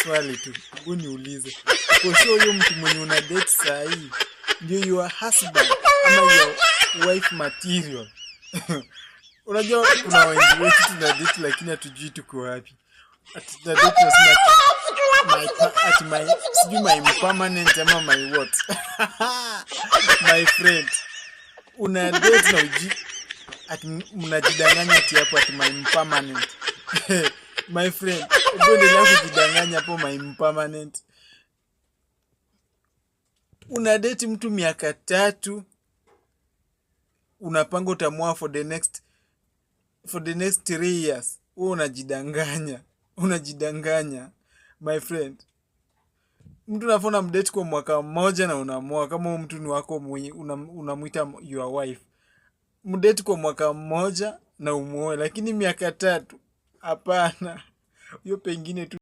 Swali tu, hebu niulize, uko sure huyo mtu mwenye una date saa hii ndio your husband ama your wife material? Unajua kuna wengi wetu tuna date lakini hatujui tuko wapi. Ati tuna date, tunasema ati my, sijui my permanent ama my what. My friend, una date na uji ati mnajidanganya ati hapo ati my permanent. My friend, endelea kujidanganya hapo my permanent. Una date mtu miaka 3, unapanga utamuoa for the next 3 years. Wewe unajidanganya, unajidanganya, my friend. Mtu unafaa unamdate kwa mwaka mmoja na unamuoa kama huyu mtu ni wako mwenye unamwita your wife. Mdate kwa mwaka mmoja na umuoe, lakini miaka 3, hapana. Hiyo pengine tu.